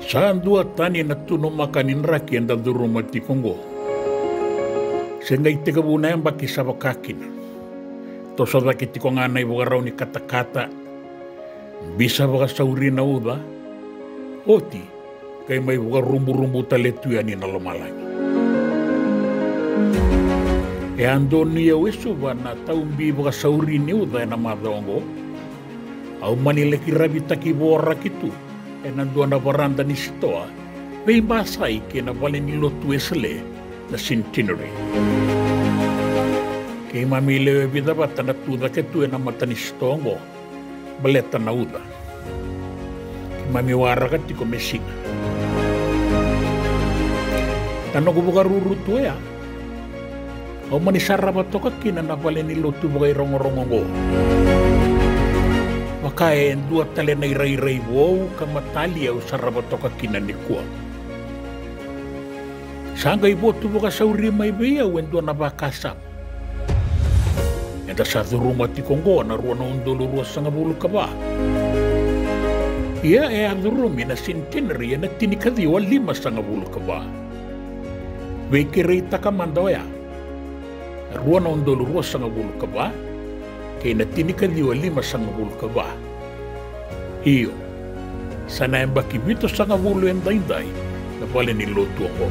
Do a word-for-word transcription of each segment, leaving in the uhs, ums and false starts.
Sa dua tani na tunumaka ni draki eda curuma tiko oqo. Se qai tekivu na yabaki sa vaka kina. Toso cake tiko ga na ivakarau ni katakata. Bisa vakasauri na uca. Oti, qai mai vakaruburubu tale tu yani na lomalagi. E a donuya au e Suva na taubi vakasauri ni uca ena macawa oqo. Au mani laki ravitaki voraki tu ena dua na varada ni sitoa veibasai kei na vale ni lotu Wesele na Centenary. Keimami lewe vica vata na tu cake tu ena mata ni sitoa oqo. Baleta na uca. Keimami waraka tiko me siga. Na noqu vakaruru tu oya, au mani sarava toka kina na vale ni lotu vakairogorogo oqo. Vaka e dua tale na irairai vou ka matali au sarava toka kina nikua. Sa qai votu vakasauri mai vei au e dua na vakasama. Eda sa curuma tiko oqo na rua na udolu ruasagavulu ka va. Ia e a curumi na Centenary ena tinikaciwa limasagavulu ka va. Veikereitaka mada oya. Na rua na udolu ruasagavulu ka va kei na tinikaciwa limasagavulu ka va. Io, sa na yabaki vitusagavulu e daidai na vale ni lotu oqo.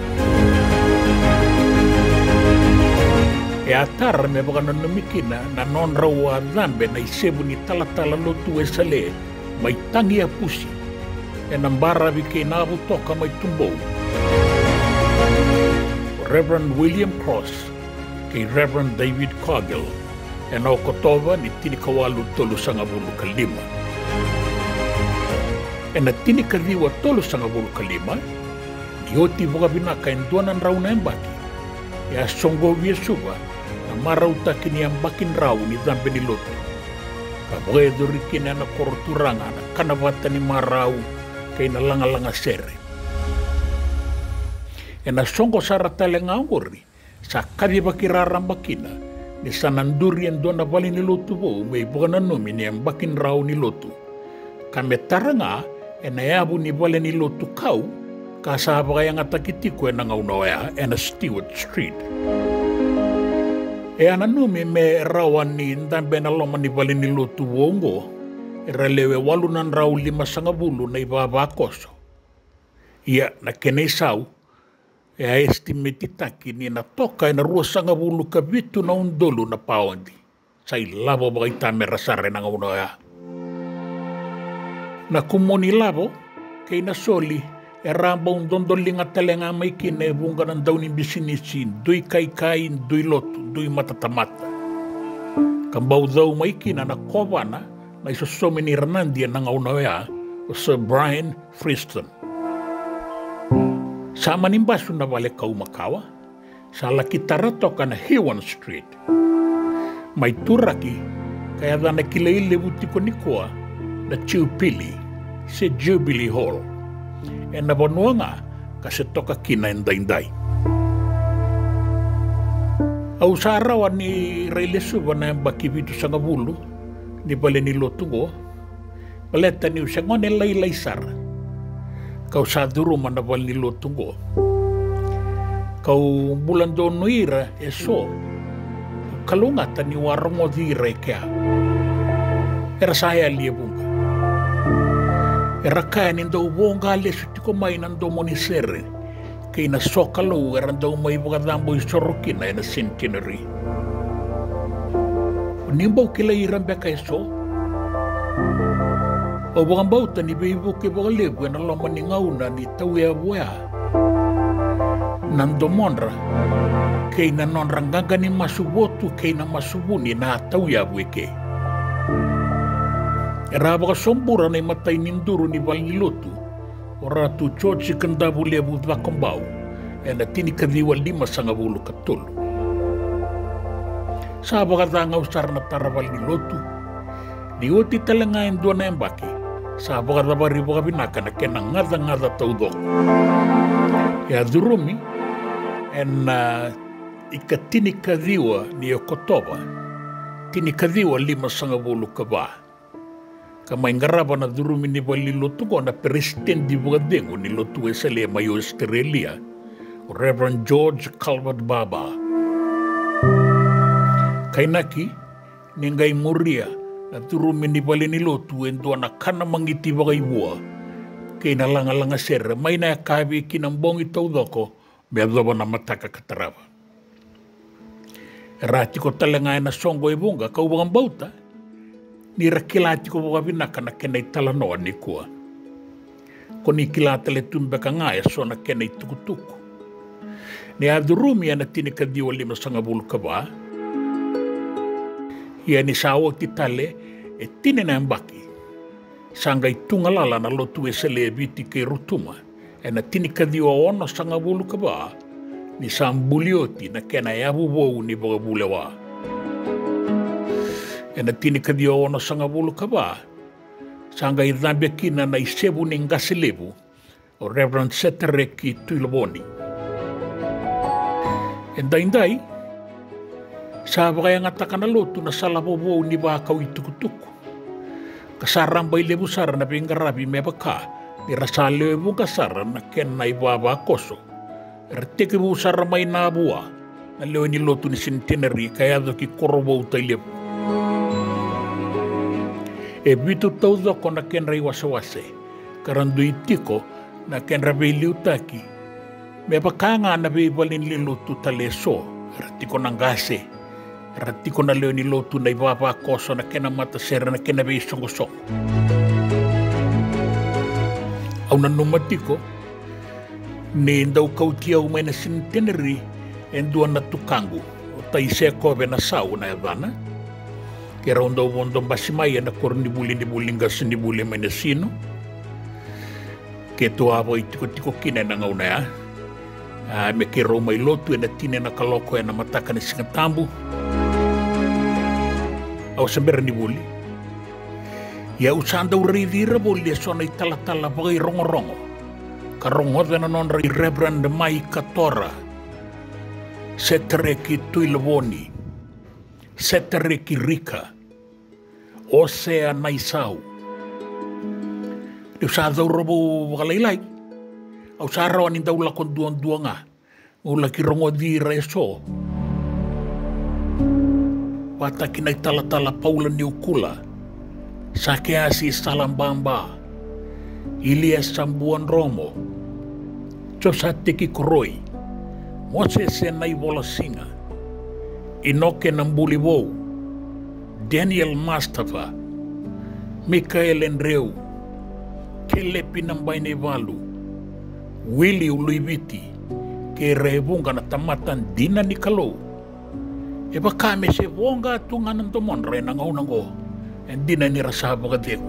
E a tara me vakananumi kina na nodrau a cabe na isevu ni talatala lotu Wesele mai Tagiapusi, ena baravi kei Navutoka mai Tubou, o Reverend William Cross kei Reverend David Cargill, ena Okotova ni tinikawalu tolusagavulu ka lima. Ena tinikaciwa tolusagavulu ka lima, ni oti vakavinaka e dua na drau na yabaki, e a soqovi e Suva na marautaki ni yabaki drau ni cabe ni lotu, ka vakayacori kina ena koro turaga na kanavata ni marau kei na lagalaga sere. Ena soqo sara tale ga oqori, sa kacivaki raraba kina ni sa na duri e dua na vale ni lotu vou me ivakananumi ni yabaki drau ni lotu, ka me tara ga ena yavu ni vale ni lotu kau ka sa vakayagataki tiko ena gauna oya ena Stewart Street. E a nanumi me rawa ni dabe ena loma ni vale ni lotu vou oqo era lewe walu na drau limasagavulu na ivavakoso. Ia na kena isau e a estimate-taki ni na toka ena ruasagavulu ka vitu na udolu na paodi. Sa ilavo vakaitamera sara ena gauna oya. Na kumuni lavo kei na soli era a bau dodoliga tale ga mai kina e vuqa na daunibisinisi, dui kaikai, dui lotu, dui matatamata, ka bau cau mai kina na kovana na isosomi ni ranadi ena gauna oya, o Sir Brian Friston. Sa mani basu na vale kau makawa, sa laki tara toka na Hewan Street. Mai turaki ka yacana kilai levu tiko nikua na Jubilee se Jubilee Hall. Ena vanua ga ka se toka kina e daidai. Au sa rawa ni rai lesuva na yabaki vitusagavulu ni vale ni lotu oqo. Baleta niu se gone lailai sara kau sa curuma na vale ni lotu oqo. Kau bula donui ira eso. Kalougata niu a rogoci ira e kea. Era sa yali e vuqa. Era kaya ni dau voqa lesu tiko mai na domo ni sere kei na sokalou era dau mai vakacabo isoro kina ena Centenary. O ni bau kilai ira beka eso? Au vakabauta ni veivuke vakalevu ena loma ni gauna ni tauyavu oya na domodra kei na nodra qaqa ni masu votu kei na masu vuni na tauyavu eke. Era a vakasobura na imatai ni duru ni vale ni lotu o Ratu George Kadavulevu Cakobau ena tinikaciwa limasagavulu ka tolu. Sa vakacagau sara na tara vale ni lotu. Ni oti tale ga e dua na yabaki sa vakacavari vakavinaka na kena gacagaca taucoko. E a curumi ena ikatinikaciwa ni Okotova, tinikaciwa limasagavulu ka va. ka mai qarava na curumi ni valenilotu oqo na peresitedi vakacegu ni Lotu Wesele mai Ositerelia, o Reverend George Calvert Barber. Kainaki ni qai muria na curumi ni valenilotu e dua na kana magiti vakaivua kei na lagalaga sere mai na yakavi ki na bogi taucoko me yacova na mataka ka tarava. Era a tiko tale ga ena soqo e vuqa, ka'u vakabauta ni ra kila tiko vakavinaka na kena italanoa nikua. Ko ni kila tale tu beka ga eso na kena itukutuku. Ni a curumi ena tinikaciwa limasagavulu ka va, ia ni sa oti tale e tini na yabaki, sa qai tu galala na Lotu Wesele e Viti kei Rotuma ena tinikaciwa onosagavulu ka va, ni sa buli oti na kena yavu vou ni vakavulewa. Ena tinikaciwa onosagavulu ka va, sa qai cabe kina na isevu ni qase levu, o Reverend Setareki Tuilovoni. E daidai, sa vakayagataka na lotu na sala vovou ni vakau itukutuku, ka sa rabailevu sara na veiqaravi, me vaka ni ra sa lewe vuqa sara na kena ivavakoso. Era tekivu sara mai Navua na lewe ni lotu ni Centenary ka yaco ki Korovou, Tailevu. E vitu taucoko na kedra iwasewase, ka ra dui tiko na kedra veiliutaki me vaka ga na veivalenilotu tale eso. Era tiko na qase, era tiko na lewe ni lotu, na ivavakoso, na kena matasere, na kena veisoqosoqo. Au nanuma tiko ni dau kauti au mai na Centenary e dua na tukaqu, o Tai Sekove Nasau na yacana. Keirau dau vodo basi mai ena koronivuli ni vuli qasenivuli mai Nasinu. Keitou a vakaitikotiko kina ena gauna ya, a, me keirau mai lotu ena tini na kaloko ena mataka ni Siga Tabu. Au se bera ni vuli, ia au sa dau raici ira voli eso na italatala vakairogorogo ka rogoca na nodra i Reverend Mai Katora, Setareki Tuilovoni, Setareki Rika, Osea Naisau. Niu sa cauravou vakalailai, au sa rawa ni dau lako duadua ga, au laki rogoci ira eso. Vata kei na italatala Paula Niukula, Sakeasi Salababa, Iliesa Buadromo, Josateki Koroi, Mosese Naivolasiga, Inoke Nabulivou, Daniel Mastafa, Mikaele Dreu, Kelepi Nabainaivalu, Wili Uluiviti, kei ira e vuqa na tamata dina ni Kalou. E vaka me se voqa tu ga na domodra ena gauna oqo, e dina ni ra sa vakacegu.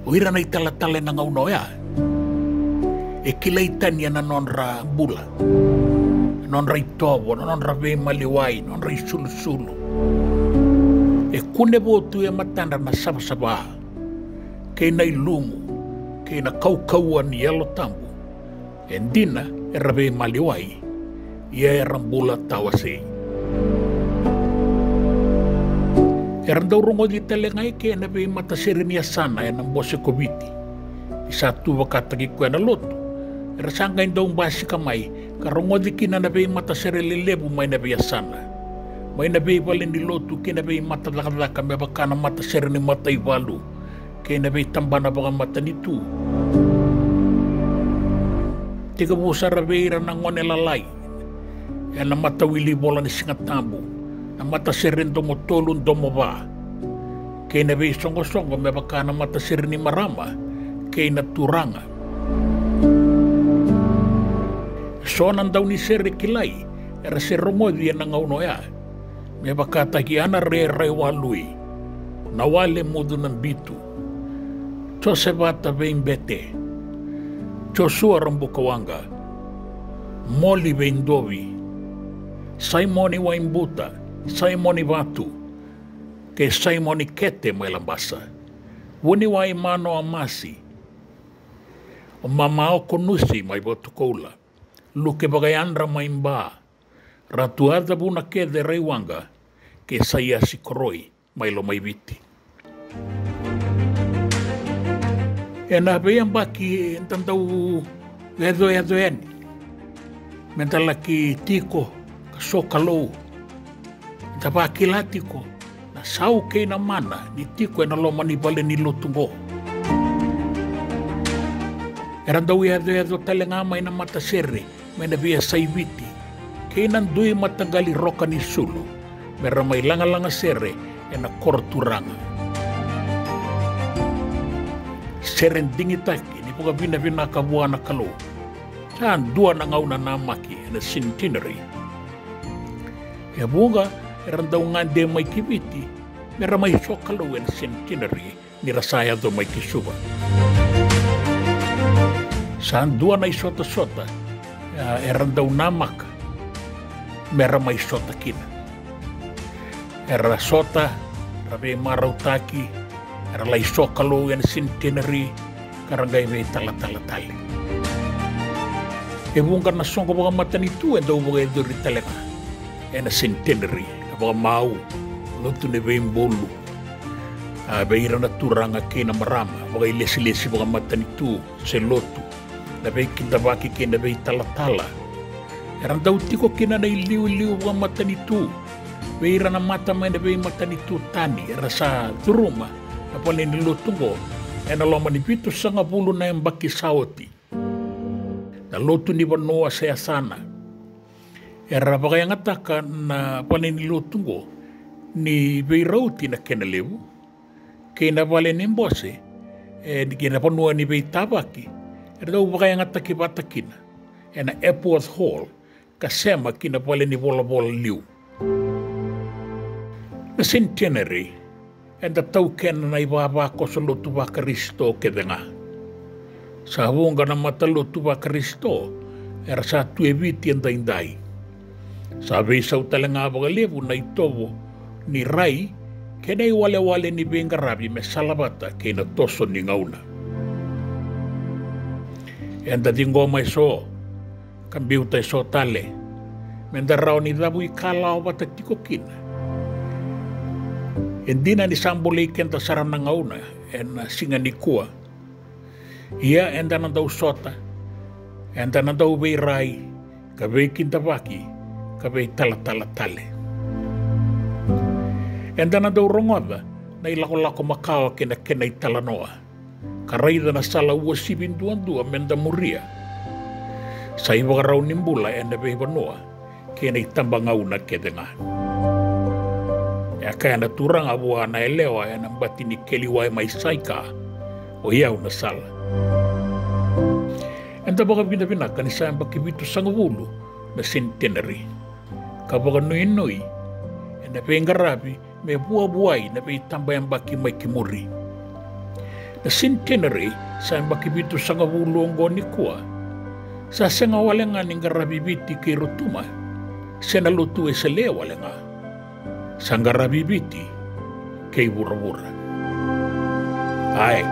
O ira na italatala ena gauna oya e kilai tani ena nodra bula, na nodra itovo, na nodra veimaliwai, na nodra isulusulu. E kunevou tu e matadra na savasava kei na ilumu kei na kaukauwa ni Yalo Tabu. E dina era veimaliwai, ia era bula tawasei. Era dau rogoci tale ga eke ena veimatasere ni yasana ena bose ko Viti. Ni sa tu vakataki koya na lotu, era sa qai dau basika mai ka rogoci kina na veimatasere lelevu mai na veiyasana, mai na veivalenilotu kei na veimatacakacaka, me vaka na matasere ni mataivalu kei na veitabana vakamatanitu. Tekivu sara vei ira na gone lalai ena matawilivola ni Siga Tabu, na matasere domo tolu, domo va, kei na veisoqosoqo me vaka na matasere ni marama kei na turaga. So na daunisere kilai era se rogoci ena gauna oya, me vakataki Ana Re Raiwalui, Nawale Mucu Nabitu, Josevata Veibete, Josua Rabukawaqa, Moli Veidovi, Saimoni Waibuta, Saimoni Vatu, kei Saimoni Kete mai Labasa, Vuniwai Manoa Masi, o Mama Okonusi mai Vatukoula, Luke Vakayadra mai Ba, Ratu Aca Vunakece Raiwaqa, kei Saiasi Koroi mai Lomaiviti. Ena veiyabaki eda dau yacoyaco yani me da laki tiko ka sokalou, da vakila tiko na sau kei na mana ni tiko ena loma ni vale ni lotu oqo. Era dau yacoyaco tale ga mai na matasere mai na veiyasai Viti kei na dui mataqali roka ni sulu me ra mai lagalaga sere ena koro turaga. Sere digitaki ni vakavinavinaka vua na Kalou. Sa dua na gauna namaki ena Centenary. E vuqa era dau gade mai ki Viti me ra mai sokalou ena Centenary ni ra sa yaco mai ki Suva. Sa dua na isotasota, a, era dau namaka me ra mai sota kina. Era sota, ra veimarautaki, era lai sokalou ena Centenary, ka ra qai veitalatala tale. E vuqa na soqo vakamatanitu e dau vakayacori tale ga ena Centenary, na vakamau, lotu ni veibulu, a, vei ira na turaga kei na marama, vakailesilesi vakamatanitu se lotu, na veikidavaki kei na veitalatala. Era dau tiko kina na iliuliu vakamatanitu vei ira na mata mai na veimatanitu tani era sa curuma na vale ni lotu oqo ena loma ni vitusagavulu na yabaki sa oti. Na lotu ni vanua se yasana. Era vakayagataka na vale ni lotu oqo ni veirauti na kena levu, kei na vale ni bose, e, kei na vanua ni veitavaki, era dau vakayagataki vata kina ena Epworth Hall, ka sema ki na vale ni volavola liu. Na Centenary, eda taukena na ivavakoso lotu vaKarisito kece ga. Sa vuqa na matalotu vaKarisito era sa tu e Viti edaidai. Sa veisau tale ga vakalevu na itovo ni rai kei na iwalewale ni veiqaravi me salavata kei na toso ni gauna. Eda ciqoma eso ka biuta eso tale me da rawa ni cavuikalawa vata tiko kina. E dina ni sa bolei keda sara na gauna ena siga nikua. Ia eda na dau sota, eda na dau veirai, ka veikidavaki, ka veitalatala tale. Eda na dau rogoca na ilakolako makawa kei na kena italanoa, ka raica na sala uasivi duadua me da muria. Sa ivakarau ni bula ena veivanua kei na itabagauna kece ga. E a kaya na turaga vua na yalewa ena bati ni keliwai mai Saika, o yau na sala. Eda vakavinavinaka ni sa yabaki vitusagavulu na Centenary, ka vakanuinui ena veiqaravi me vuavuai na veitabayabaki mai ki muri. Na Centenary sa yabaki vitusagavulu oqo nikua. Sa sega wale ga ni qaravi Viti kei Rotuma, se na Lotu Wesele wale ga. Sa qaravi Viti kei vuravura. Ae,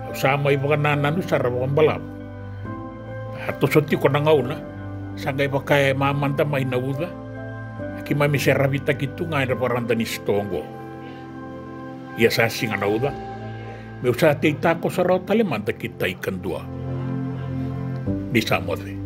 au sa mai vakanananu sara vakabalavu. A toso tiko na gauna, sa qai vaka e mamada mai na uca, a keimami se ravitaki tu ga ena varada ni sitoa oqo. Ia sa siga na uca, meu sa tei takoso rawa tale mada ki tai kadua. Ni sa moce.